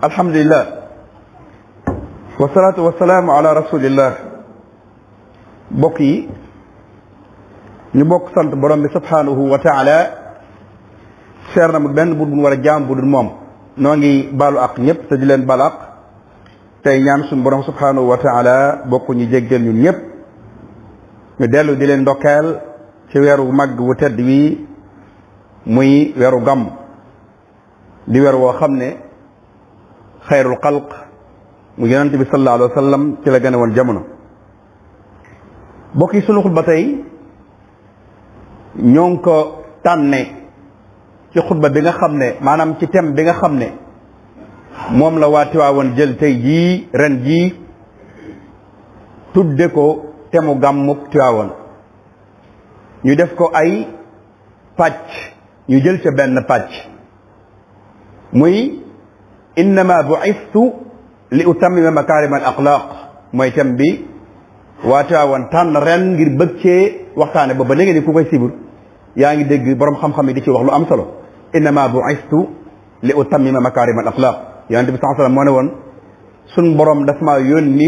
alhamdulillah wasalaatu wasalaamu ala rasulillah bokk yi ñu bokk sant borom bi subhanahu wa taala seer na mu benn bu war a jaam bu dul moom noo ngi baalu ak ñëpp te di leen baal ak tey ñaan suñu borom subhanahu wa taala bokk ñu jéggal ñun ñëpp ñu dellu di leen ndokkeel ci weeru màgg wu tedd wi muy weeru gàmm di weer woo xam ne xayrul xalq mu yonent bi sallallahu alayhi wa sallam ci la gën a woon jamono bokk yi sunu xutba tey ñoo ngi ko tànne ci xutba bi nga xam ne maanaam ci thème bi nga xam ne moom la waa Tiwaawan jël tey jii ren jii tudde ko thème gàmmuk Tiwaawan ñu def ko ay pàcc ñu jël ca benn pàcc muy innama bu'istu li utammima makaarima al axlaaq mooy thème bi waa Tiwaawan tànn ren ngir bëgg cee waxtaane ba léegi ni ku koy sibur yaa ngi dégg borom xam-xam yi di ci wax lu am solo innama bu'istu li utammima makaarima al axlaaq yonent bi sallallahu alayhi wasallam moo ne woon suñ borom daf maa yónni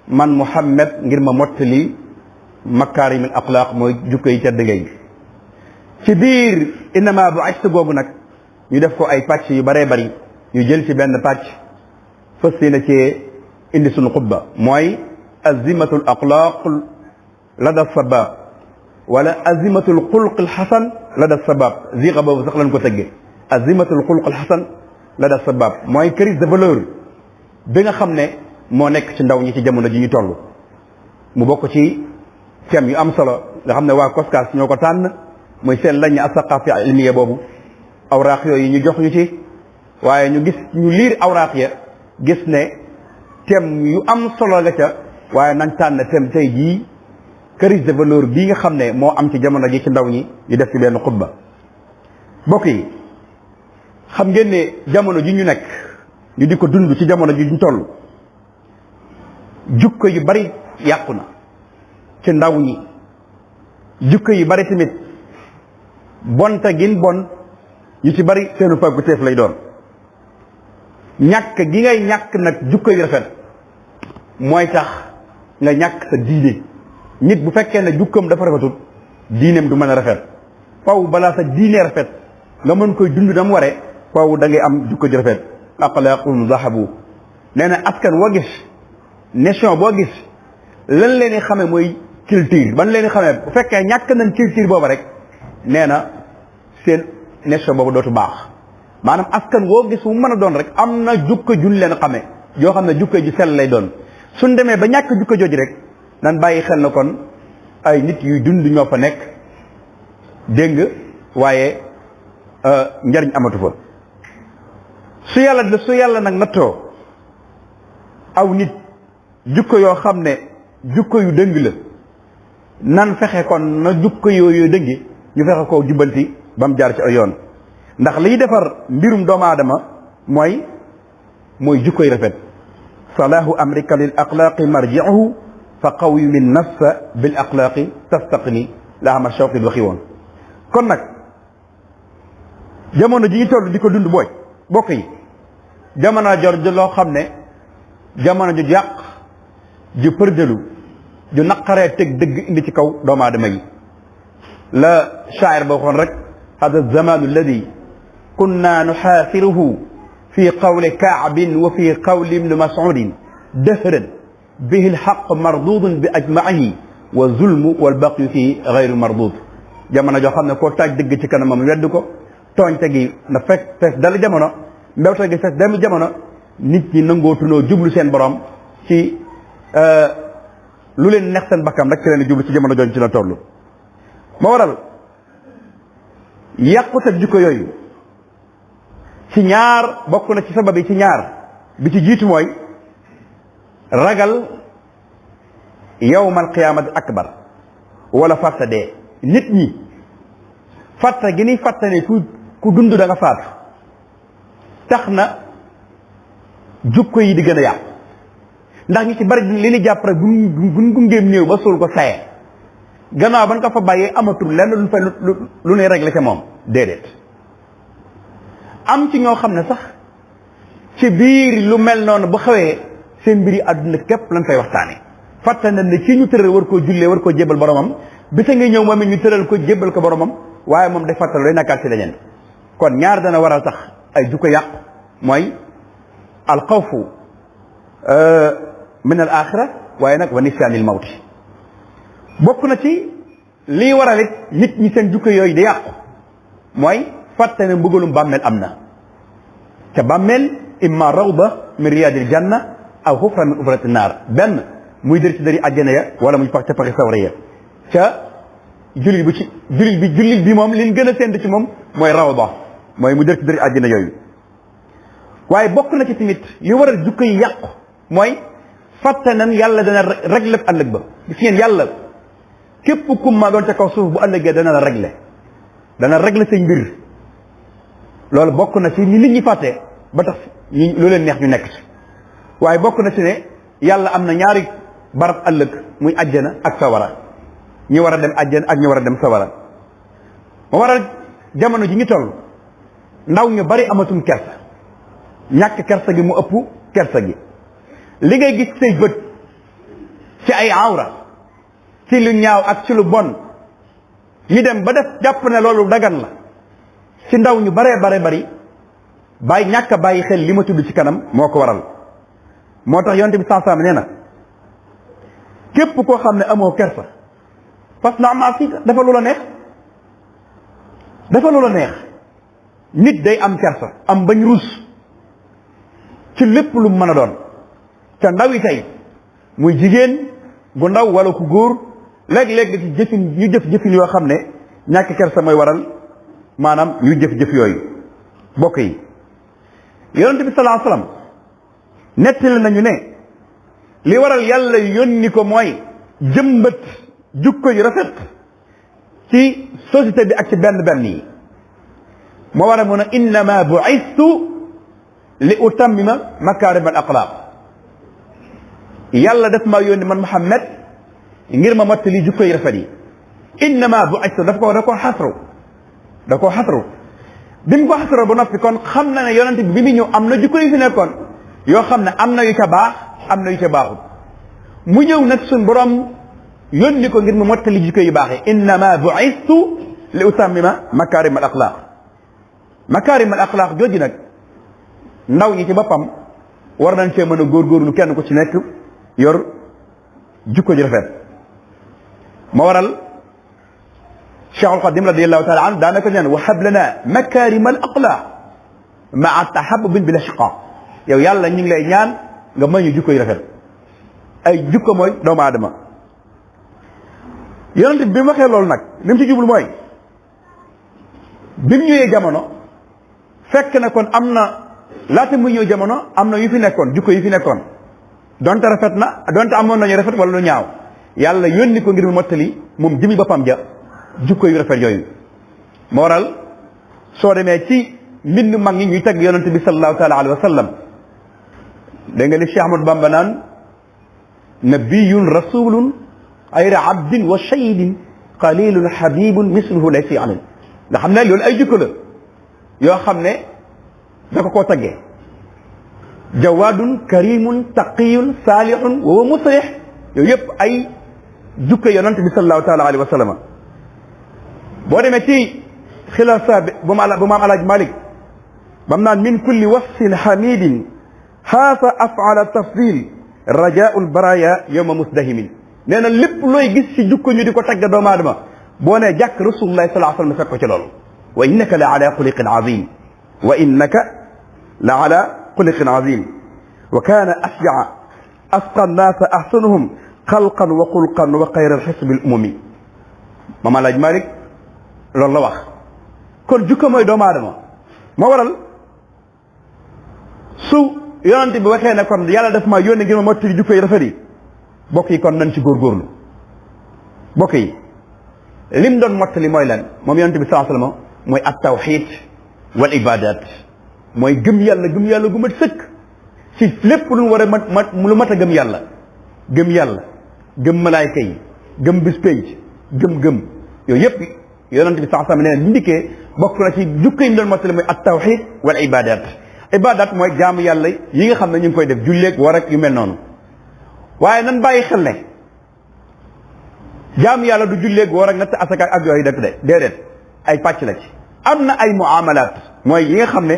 man Muhammad ngir ma mottali makaarim al axlaaq mooy jukko yi tedd ngay ci biir innama bu'istu googu nag ñu def ko ay pàcc yu bëree bëri ñu jël ci benn pàcc fas yéene cee indi suñu xutba mooy azimatul axlaaq lada sabab wala azimatul xulqil xasan lada sabab ziqa boobu sax lañ ko tëggee azimatul xulqil xasan lada sabab mooy crise de valeur bi nga xam ne moo nekk ci ndaw ñi ci jamono ji ñu toll mu bokk ci thème yu am solo nga xam ne waa COSCAS ñoo ko tànn muy seen lañ as-saqaafi ilmiya boobu awraaq yooyu ñu jox ñu ci waaye ñu gis ñu liir awraaq ya gis ne thème yu am solo nga ca waaye nañ tànn thème tey jii crise de valeur bii nga xam ne moo am ci jamono ji ci ndaw ñi ñu def ci benn xutba mbokk yi xam ngeen ne jamono ji ñu nekk ñu di ko dund ci jamono ji ñu toll jukko yu bari yàqu na ci ndaw ñi jukko yu bari tamit bonte gin bon yu ci bari seenu pàggu teef lay doon ñàkk gi ngay ñàkk nag jukko yu rafet mooy tax nga ñàkk sa diine nit bu fekkee ne jukkam dafa rafetul diineem du mën a rafet faw balaa sa diine rafet nga mën koy dund dam waree faw da ngay am jukko ju rafet axlaaqum zahabu nee na askan woo gis nation boo gis lan leen di xame mooy culture ban leen di xamee bu fekkee ñàkk nañ culture booba rek nee na seen nation boobu dootu baax maanaam askan woo gis mu mën a doon rek am na jukko juñ leen xamee yoo xam ne jukko ju sell lay doon suñ demee ba ñàkk jukko jooju rek nan bàyyi xel na kon ay nit yuy dund ñoo fa nekk dégg nga waaye njariñ amatu fa su yàlla nag nattoo aw nit jukko yoo xam ne jukko yu dëng la nan fexe kon na jukko yooyu dëngi ñu fexe koo jubbanti ba mu jaar ci ay yoon ndax liy defar mbirum doomu aadama mooy jukko yu rafet salaahu amrika lil axlaaqi marji'uhu fa qawwimi nafsa bil axlaaqi tastaqni la ama shawqi waxi woon kon nag jamono ji ñu toll di ko dund bokk yi jamono jor loo xam ne jamono ju yàq ju përjëlu ju naqaree teg dëgg indi ci kaw doomu aadama yi la shaa'ir ba waxoon rek hada zamanu alladi kunna nuxaasiruhu fi qawli kaabin wa fi qawli ibni mas'udin dahran bihi lxaq mardudun bi ajmaihi wa zulmu walbaqyu fii gayru mardud jamono joo xam ne koo taaj dëgg ci kanamam wedd ko tooñte gi na fekk fees dal jamono mbewte gi fees dem jamono nit ñi nangootunoo jublu seen borom ci lu leen neex seen bakkam rek ci leen jublu ci jamono jooju ci la toll moo waral yàqute jikko yooyu ci ñaar bokk na ci sabab yi ci ñaar bi ci jiitu mooy ragal yawmal qiyaamati akbar wala fàtte dee nit ñi fàtte gi ni fàtte ne ku dund da nga faatu tax na jukko yi di gën a yàqu ndax ñu ci bari li ni jàpp rek buñ gungeem néew ba suul ko saye gannaaw ban ko fa bàyyee amatul lenn luñ fay lu ne réglé ca moom déedéet am ci ñoo xam ne sax ci biir lu mel noonu bu xawee seen mbiri àdduna képp lañ fay waxtaane fàtte na ne ci ñu tëral war koo jullee war koo jébbal boromam bisa nga ñëw moom it ñu tëral ko jébbal ko boromam waaye moom day fàttali day nakkaat ci leneen kon ñaar dana waral tax ay jukko yàqu mooy alxawfu min al axira waaye nag wa nisyaanil mawti bokk na ci lii waral it nit ñi seen jukko yooyu di yàqu mooy fàtte ne mbugalum bàmmeel am na ca bàmmeel imma rawda min riyaadil janna aw xufra min ufrati naar benn muy dër ci dëri àjjana ya wala muy pax ca paxi sawra ya ca jullit bi moom liñ gën a sént ci moom mooy rawda mooy mu dër ci dëri àjjana yooyu waaye bokk na ci tamit li waral jukko yi yàqu mooy fàtte nan yàlla dana réglé ëllëg ba gis ngeen yàlla képp kum ma doon ca kaw suuf bu ëllëgee dana la réglé say mbir loolu bokk na ci ni nit ñi fàtte ba tax lu leen neex ñu nekk ci waaye bokk na ci ne yàlla am na ñaari barab ëllëg muy àjjana ak sawara ñi war a dem àjjana ak ñi war a dem sawara moo waral jamono ji ñu toll ndaw ñu bari amatum kersa ñàkk kersa gi mu ëpp kersa gi li ngay gis say bët ci ay awra ci lu ñaaw ak ci lu bon ñu dem ba def jàpp ne loolu dagan la ci ndaw ñu baree bari ñàkk a bàyyi xel li ma tudd ci kanam moo ko waral moo tax yonent bi sansaam nee na képp koo xam ne amoo kersa parce que ma si dafa lu la neex nit day am kersa am bañ ruus ci lépp lu mën a doon te ndaw yi tey muy jigéen gu ndaw wala ku góor léeg-léeg ci jëfin ñu jëfin yoo xam ne ñàkk kersa mooy waral maanaam ñu jëf yooyu bokk yi yonent bi sallallahu alayhi wasallam nettali nañu ne li waral yàlla yónni ko mooy jëmbat jukko yu rafet ci société bi ak ci benn yi moo war a mun a innama bu'istu li utammima makarim al axlaq yàlla def maa yónni man Muhammad ngir ma mottali jukko yu rafet yi innama bu'istu da koo xasru bi mu ko xasro ba noppi kon xam na ne yonent bi mu ñëw am na jukko yu fi nekkoon yoo xam ne am na yu ca baax am na yu ca baaxut mu ñëw nag suñ borom yónni ko ngir mu mottali jukko yu baax yi innama bu'istu li utammima makarim al axlaq makarim al axlaq jooju nag ndaw ñi ci boppam war nañ cee mën a góorgóorlu kenn ku ci nekk yor jukko ju rafet ma waral Cheikhul Xadim radiyallahu taala anhu daanaka ñaan wa hab lana makarim al axlaq maa tahabbubin bil ashqa yow yàlla ñu ngi lay ñaan nga may ñu jukko yu rafet ay jukko mooy doomu aadama yonent bi mu waxee loolu nag li mu ci jublu mooy bi mu ñëwee jamono fekk na kon am na laata muy ñëw jamono am na yu fi nekkoon jukko yu fi nekkoon donte rafet na donte amoon nañu rafet wala lu ñaaw yàlla yónni ko ngir mu mottali moom jëmi boppam ja jukko yu rafet yooyu moo waral soo demee ci mbind mag ñi ñuy tagg yonent bi sallallahu taala alayhi wa sallam dégg nga li Cheikh Ahmadou Bamba naan nabiyun rasulun ayra abdin wa shayidin qalilun habibun misluhu laysi amin nga xam ne loolu ay jukko la yoo xam ne da ko koo taggee jawaadun karimun taqiyun saalihun wa huwa muslih yooyu yëpp ay jukko yonent bi sallallahu taala alayhi wa sallam boo demee ci xilaasa bi bu maam alaaj Malik bam naan min kulli wasfin hamidin xaasa afala tafdil rajaul baraya yowma musdahimin nee na lépp looy gis ci jukko ñu di ko tagge doomu aadama boo nee jàkk rasulullahi sallallahu alayhi wa sallam fekk ko ci loolu wa innaka la ala xuliqin azim wa innaka la ala xuliqin azim wa kaana asjaa asqa nnaasa ahsanuhum xalqan wa xulqan wa xayra alxisbi lumumi maam alaaj Malik loolu la wax kon jukko mooy doomu aadama moo waral su yonent bi waxee ne kon yàlla daf maa yónni ngir ma mottali jukko yi rafet yi bokk yi kon nañ ci góorgóorlu bokk yi lim doon mottali mooy lan moom yonent bi sallallahu alayhi wa sallam mooy at tawxid wal ibadat mooy gëm yàlla gu mat sëkk ci lépp lu war a lu mat a gëm yàlla gëm malaayka yi gëm bis penc gëm yooyu yëpp yonent bi sallallahu alayhi wa sallam nee na bu ndikkee bokk na ci jukko yi mu doon mottali mooy at tawxid wal ibadat ibadat mooy jaamu yàlla yi nga xam ne ñu ngi koy def julleeg war ak yu mel noonu waaye nan bàyyi xel ne jaamu yàlla du julleeg war ak natt asaka ak yooyu def de déedéet ay pàcc la ci am na ay muamalat mooy yi nga xam ne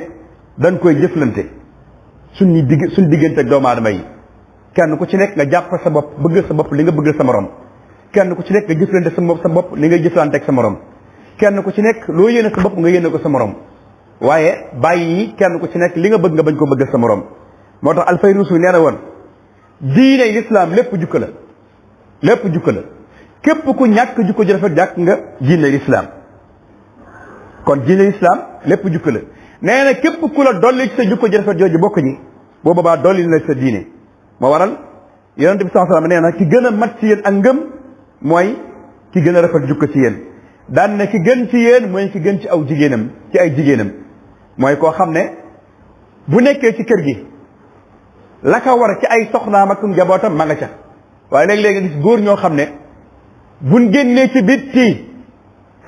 dañ koy jëflante suñ diggante ak doomu aadama yi kenn ku ci nekk nga jàpp sa bopp bëgg sa bopp li nga bëgg sa morom kenn ku ci nekk nga jëflante sa bopp li nga jëflante ak sa morom kenn ku ci nekk loo yéene sa bopp nga yéene ko sa morom waaye bàyyi kenn ku ci nekk li nga bëgg nga bañ ko bëgg sa morom moo tax Alfayruusi nee na woon diine lislaam lépp jukka la lépp jukka la képp ku ñàkk jukko ji rafet jàkk nga diine lislaam kon diine lislaam lépp jukka la nee na képp ku la dolli ci sa jukko ji rafet jooju bokk ñi boo boobaa dolli na sa diine moo waral yonent bi sallallahu alayhi wasallam nee na ki gën a mat ci yéen ak ngëm mooy ki gën a rafet jukko ci yéen daan ne ki gën ci yéen mooy ki gën ci aw jigéenam ci ay jigéenam mooy koo xam ne bu nekkee ci kër gi la ko war ci ay soxnaam ak njabootam ma nga ca waaye léeg-léeg nga gis góor ñoo xam ne buñ génnee ci bitti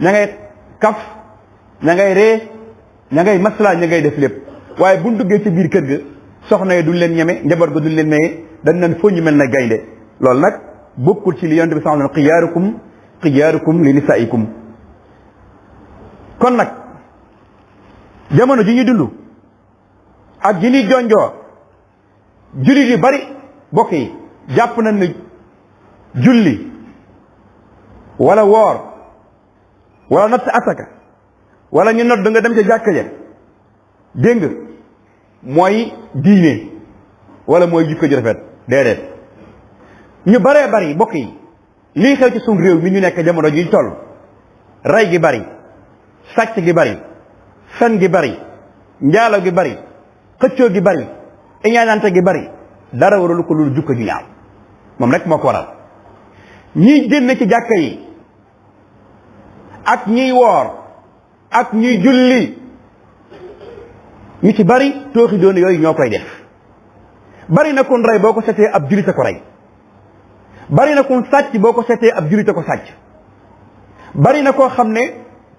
ña ngay kaf ña ngay ree ña ngay maslaa ña ngay def lépp waaye buñ duggee ci biir kër ga soxna yi duñ leen ñeme njaboot ga duñ leen maye dañ leen foo ñu mel na gaynde loolu nag bokkul ci li yonent bi sallallahu alayhi wasallam xiyaarukum li nisaikum kon nag jamono ji ñu dund ak ji ñuy jonjoo jullit yu bari bokk yi jàpp nañ ne julli wala woor wala natt asaka wala ñu nodd nga dem ca jàkka ja dégg nga mooy diine wala mooy jikko ju rafet déedéet ñu baree bari bokk yi lii xew ci suñu réew mi ñu nekk jamono ji ñu toll rey gi bari sàcc gi bari fen gi bari njaalo gi bari xëccoo gi bari iñaanante gi bari dara waralu ko lu jukko ju ñaaw moom rek moo ko waral ñiy génn ci jàkka yi ak ñiy woor ak ñiy julli ñu ci bari tooxi doon yooyu ñoo koy def bari na kun rey boo ko setee ab jullit a ko rey bari na kun sàcc boo ko setee ab jullit a ko sàcc bari na koo xam ne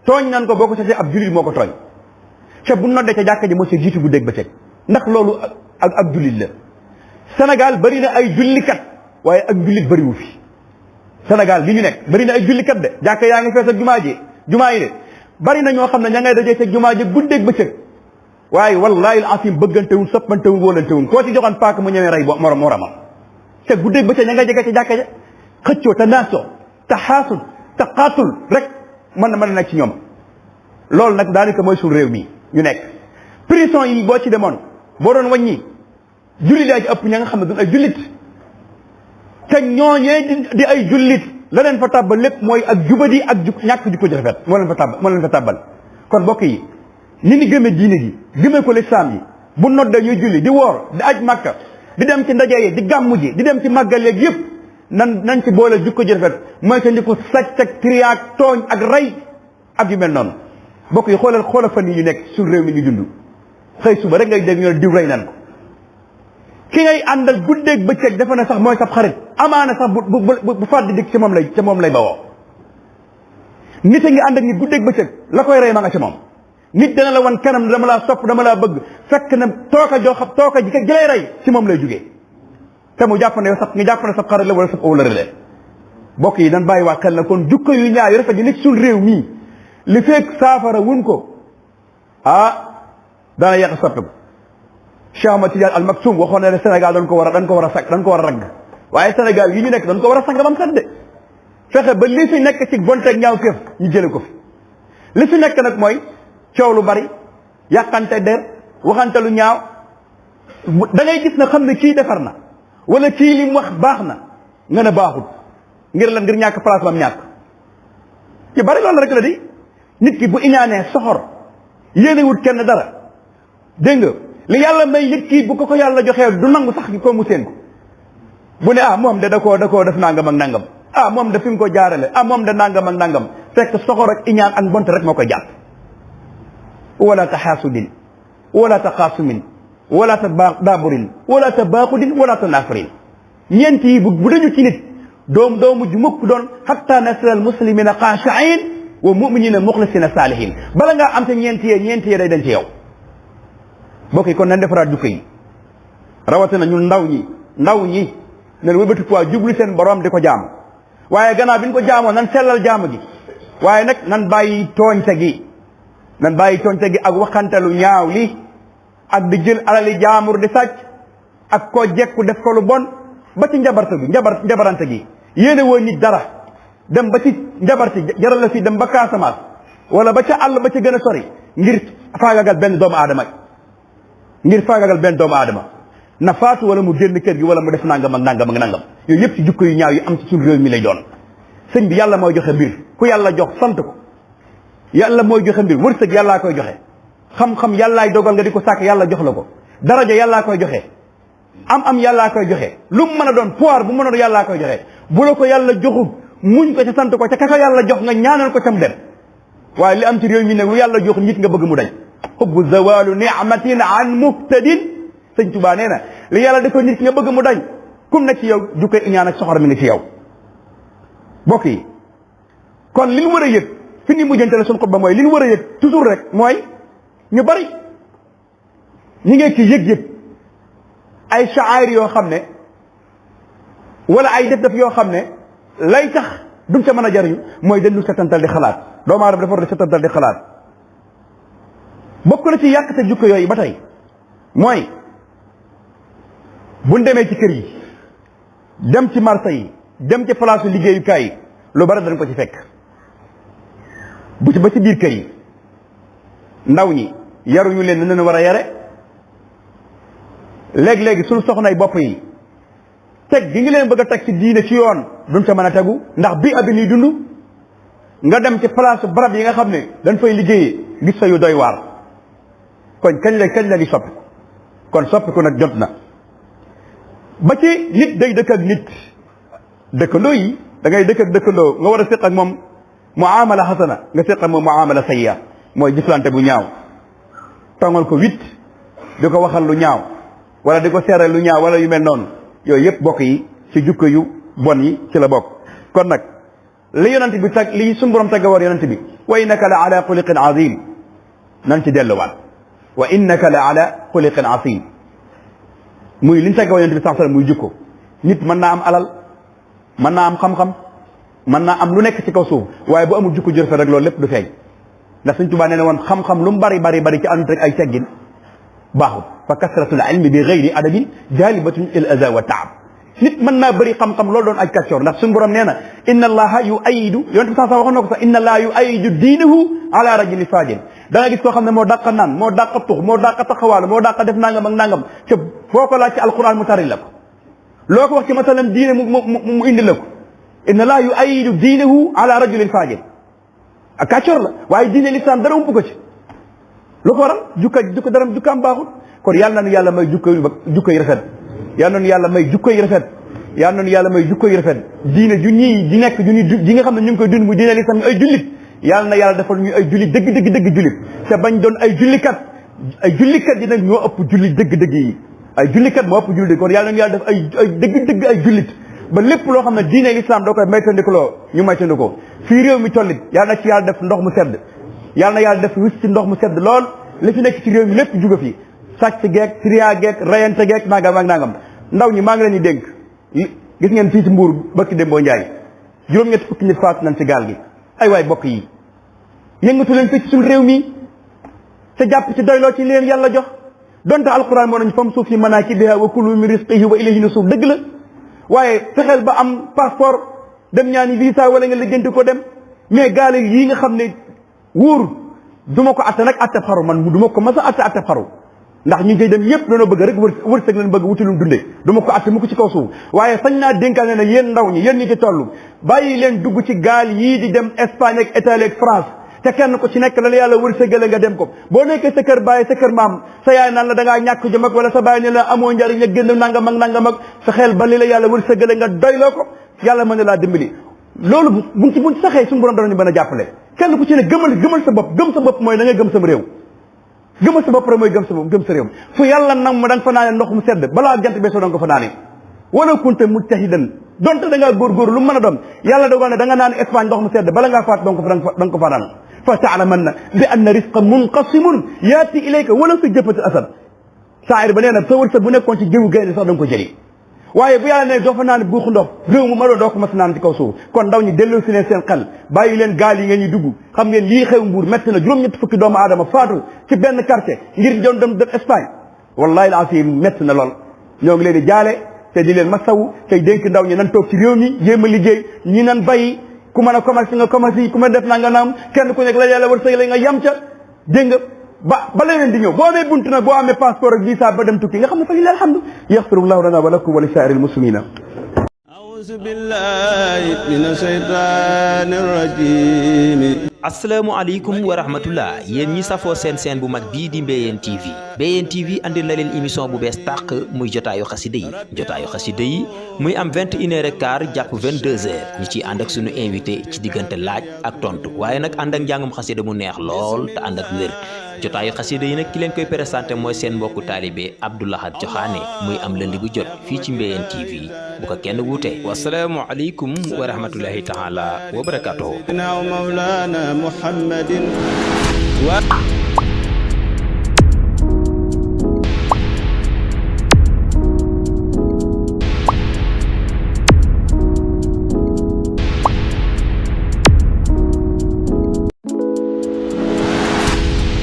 tooñ nan ko boo ko setee ab jullit moo ko tooñ te bu noddee ca jàkka ji moo ci jiitu bu dégg ba teg ndax loolu ak jullit la Sénégal bari na ay jullikat waaye ak jullit bariwu fi Sénégal li ñu nekk bari na ay jullikat de jàkka yaa ngi fees ak jumaa yi de bari na ñoo xam ne ña ngay dajee ca jumaa ji guddeeg bëccëg waaye wallahi al-asim bëggantewul soppantewul wóolantewul koo ci joxoon paak mu ñëwee rey moromam te guddeeg bëccëg ña ngay jege ca jàkka ja xëccoo te naasoo te xaasul te xaatul rek mën na nekk ci ñoom loolu nag daanaka mooy suñu réew mi ñu nekk prison yi boo ci demoon boo doon wàññi jullit yaa ci ëpp ña nga xam ne duñ ay jullit te ñooñee di ay jullit la leen fa tàbbal lépp mooy ak jubadi ak ñàkk jikko ji rafet moo leen fa tàbbal kon mbokk yi ni ni gëmee diine gi gëmee ko lislaam yi bu noddee ñuy julli di woor di aj màkka di dem ci ndaje yi di gàmmu ji di dem ci màggal yeeg yëpp nañ ci boole jikko ji rafet mooy te ndi ko sàcc ak triyaak tooñ ak rey ak yu mel noonu mbokk yi xoolal fan yi ñu nekk suñu réew mi ñu dund xëy suba rek ngay dégg ñu ne diw rey nan ko ki ngay àndal guddeeg bëccëg dafa ne sax mooy sab xarit amaana sax bu fàddi dik ci moom lay bawoo nit a ngi ànd ak nit guddeeg bëccëg la koy rey ma nga ci moom nit dana la wan kanam dama laa sopp dama laa bëgg fekk na tooka ji lay rey ci moom lay jugee te mu jàpp ne sab xarit la wala sab ëwla rele bokk yi dañ bàyyi waa xel na kon jukko yu ñaaw yu rafet yi nekk suñu réew mii li fekk saafara wun ko dana yàq soppeeku Cheikh Ahmad Tidiane Al Maktoum waxoon ne Sénégal dañ ko war a ragg waaye Sénégal yi ñu nekk dañ ko war a sang bam set de fexe ba li fi nekk ci bonteeg ñaaw kéef ñu jële ko fi li fi nekk nag mooy coow lu bari yàqante der waxante lu ñaaw da ngay gis na xam ne kii defar na wala kii li mu wax baax na nga ne baaxut ngir lan ngir ñàkk place bam ñàkk ci bari loolu rek la di nit ki bu iñaanee soxor yéenewut kenn dara dégg nga li yàlla may nit ki bu ko yàlla joxee du nangu sax ko mu seen ko bu ne moom de da koo def nangam ak nangam moom de fi mu ko jaarale moom de nangam ak nangam fekk soxor ak iñaan ak mbonte rek moo koy jàpp wala taxaasudin wala taxaasumin wala tadaaburin wala tabaaxudin wala tanaafurin ñeent yi bu dañu ci nit doo mujj mukk doon hatta nasira al muslimina xaashiin wa muminina muxlisina saalihin bala ngaa am te ñeent yee day dañ ci yow bokk yi kon nañ defaraat jukko yi rawatina ñun ndaw ñi ne wëlbati quoi jublu seen borom di ko jaam waaye gannaaw bi ñu ko jaamoo nan sellal jaamu gi waaye nag nan bàyyi tooñte gi ak waxantelu ñaaw li ak di jël alali jaamur di sàcc ak koo jekku def ko lu bon ba ci njabarante gi yéene woo nit dara dem ba ci njabarte jaral la fi dem ba Casamance wala ba ca àll ba ca gën a sori ngir faagagal benn doomu aadama na faatu wala mu génn kër gi wala mu def nangam ak nangam ak nangam yooyu yëpp ci jukko yu ñaaw yi am ci suñu réew mi lay doon sëñ bi yàlla mooy joxe mbir ku yàlla jox sant ko yàlla mooy joxe mbir wërsëg yàllaa koy joxe xam-xam yàllaay dogal nga di ko sàkk yàlla jox la ko daraja yàllaa koy joxe am yàllaa koy joxe lu mu mën a doon pouvoir bu mën a doon yàllaa koy joxe bu la ko yàlla joxul muñ ko ca sant ko ca kaka yàlla jox nga ñaanal ko cam dem waaye li am ci réew mi nag lu yàlla jox nit nga bëgg mu dañ xubbu zawalu ni'matin an muhtadin sëñ Tuubaa nee na li yàlla defal nit nga bëgg mu dañ kum nekk ci yow jukkee iñaan ak soxor mi ngi ci yow bokk yi kon li ñu war a yëg fi ni mujjante la suñu xutba mooy li ñu war a yëg toujours rek mooy ñu bari ñi ngi ci yëg-yëg ay shaayir yoo xam ne wala ay def yoo xam ne lay tax duñ ca mën a jariñu mooy dañu setantal di xalaat doomu aadama dafa war di setantal di xalaat bokk na ci yàq te jukko yooyu ba tey mooy buñ demee ci kër yi dem ci marché yi dem ci place liggéeyukaay yi lu bari dañ ko ci fekk bu ci ba ci biir kër yi ndaw ñi yaruñu leen ni leen war a yare léegi-léegi suñu soxnay bopp yi teg gi ngi leen bëgg a teg ci diine ci yoon duñ ca mën a tegu ndax bii abi nii dund nga dem ci place barab yi nga xam ne dañ fay liggéeyee gis fa yu doy waar kon kañ la di soppi kon soppi ko nag jot na ba ci nit day dëkk ak nit dëkkandoo yi da ngay dëkk ak dëkkandoo nga war a séq ak moom muamala xasana nga séq ak moom muamala sayya mooy jëflante bu ñaaw tongal ko wit di ko waxal lu ñaaw wala di ko seeral lu ñaaw wala yu mel noonu yooyu yëpp bokk yi ci jukko yu bon yi ci la bokk kon nag li yonent bi tag li suñu borom tagga war yonent bi wa innaka la ala xuliqin azim nan ci delluwaat wa innaka la ala xuliqin azim muy liñ tagga war yonent bi sax muy jukko nit mën naa am alal mën naa am xam-xam mën naa am lu nekk ci kaw suuf waaye bu amul jukko jërëfe rek loolu lépp du feeñ ndax Sëñ Tuubaa nee na woon xam-xam lu mu bari ci àndut rek ay teggin baaxul fa kasratul ilmi bi gayri adabin jalibatun il aza wa taab nit mën naa bëri xam-xam loolu doon aj kàccoor ndax suñu borom nee na inna allaha yu ayidu yonent bi sax waxoon na ko sax inna allaha yu ayidu diinahu ala rajuli fajin da nga gis koo xam ne moo dàq naan moo dàq tux moo dàq taxawaalu moo dàq def nangam ak nangam te foo ko laaj ci alquran mu tari la ko loo ko wax ci masalan diine mu indi la ko inna allaha yu ayidu diinahu ala rajulin fajin ak kàccoor la waaye diine l'islam dara ump ko ci lu ko waral jukkaam baaxul kon yàlla nañu yàlla may jukko yi rafet yàlla nañu yàlla may jukko yi rafet yàlla nañu yàlla may jukko yi rafet diine ju ñii di nekk ji nga xam ne ñu ngi koy dund mu diine l'islam ay jullit yàlla na yàlla defal ñu ay jullit dëgg jullit te bañ doon ay jullikat yi nag ñoo ëpp jullit dëgg yi ay jullikat moo ëpp jullit kon yàlla nañu yàlla def ay dëgg ay jullit ba lépp loo xam ne diine l'islam doo koy maytandikuloo ñu maytandikoo fii réew mi tollit yàlla na ci yàlla def ndox mu sedd yàlla na yàlla def wis ci ndox mu sedd lool li fi nekk ci réew mi lépp juga fi sàcc geek triya geek rayante geek nangam ak nangam ndaw ñi maa ngi leen di dénk gis ngeen fii ci Mbuur bëkki Dembo Njaay juróom-ñetti fukki nit faat nañ ci gaal gi ay waay bokk yi yëngatu leen fii ci suñu réew mi te jàpp ci doyloo ci leen yàlla jox donte alquran moo nañ fam suuf si manaakibiha wa kulu min rizqihi wa ilayhi nusuur dëgg la waaye fexeel ba am passeport dem ñaani visa wala nga lijjanti ko dem mais gaal yi nga xam ne wóor du ma ko atte nag atte xaru man du ma ko mas a atte xaru ndax ñu koy dem yëpp dañoo bëgg rek wërsëg leen bëgg wuti lu dundee du ma ko atte mu ko ci kaw suuf waaye sañ naa dénkaane ne yéen ndaw ñi yéen ñi ci toll bàyyi leen dugg ci gaal yii di dem Espagne ak Italie ak France te kenn ko ci nekk la yàlla wërsëgale nga dem ko boo nekkee sa kër bàyyi sa kër maam sa yaay naan la da ngaa ñàkk jëm ak wala sa bàyyi ne la amoo njariñ nga génn nangam ak sa xel ba li la yàlla wërsëgale nga doyloo ko yàlla mën na laa dimbali loolu buñ ci saxee suñu borom danañu mën a jàppale kenn ku ci ne gëmal sa bopp gëm sa bopp mooy da ngay gëm sam réew gëmal sa bopp rek mooy gëm sa réew fu yàlla nam ma da nga fa naane ndox mu sedd balaa jant bee soo da nga ko fa naane wala kunta mujtahidan donte da ngaa góorgóor lu mën a doon yàlla dogal ne da nga naan Espagne ndox mu sedd bala ngaa faat da nga ko fa naan fa taalamanna bi anna risqa munqasimun yaati ilayka wala sa jëppati asad saayir ba nee na sa wërsëg bu nekkoon ci géewu gaynde sax da nga ko jëli waaye bu yàlla ne doo fa naan buuxu ndox réew mu maroo doo ko mas naan ci kaw suuf kon ndaw ñi delloo si leen seen xel bàyyi leen gaal yi ngeen ñu dugg xam ngeen lii xew Mbuur métti na juróom-ñetti fukki doomu aadama faatu ci benn quartier ngir doon dem Espagne wallahi al-azim métti na lool ñoo ngi leen di jaale te di leen masawu tey dénk ndaw ñi nan toog ci réew mi jéem a liggéey ñi nan bayi ku mën a commerce nga commerce yi ku mën def na nga naam kenn ku nekk la yàlla wërsëg la nga yam ca dégg nga ba leneen di ñëw boo amee bunt nag boo amee passeport ak visa ba dem tukki nga xam ne fa lillahi alhamdu yaxfirullahu lana wa lakum wa li saa'iril muslimina a'uuzu billahi minash shaytaanir rajiim asalaamaaleykum wa rahmatullah yéen ñi safoo seen bu mag bii di Mbéyeen TV andil na leen émission bu bees tàq muy jotaayu xasida yi muy am 21h15 jàpp 22h ñu ciy ànd ak sunu invité ci diggante laaj ak tontu waaye nag ànd ak njàngum xasida mu neex lool te ànd ak wér jotaayu xasida yi nag ki leen koy présenté mooy seen mbokku taalibe Abdoulahat Joxaane muy am lundi bu jot fii ci Mbéyeen TV bu ko kenn wuute wasalaamualeykum wa rahmatullahi taala wa barakatuhu Mawlana Muhammadin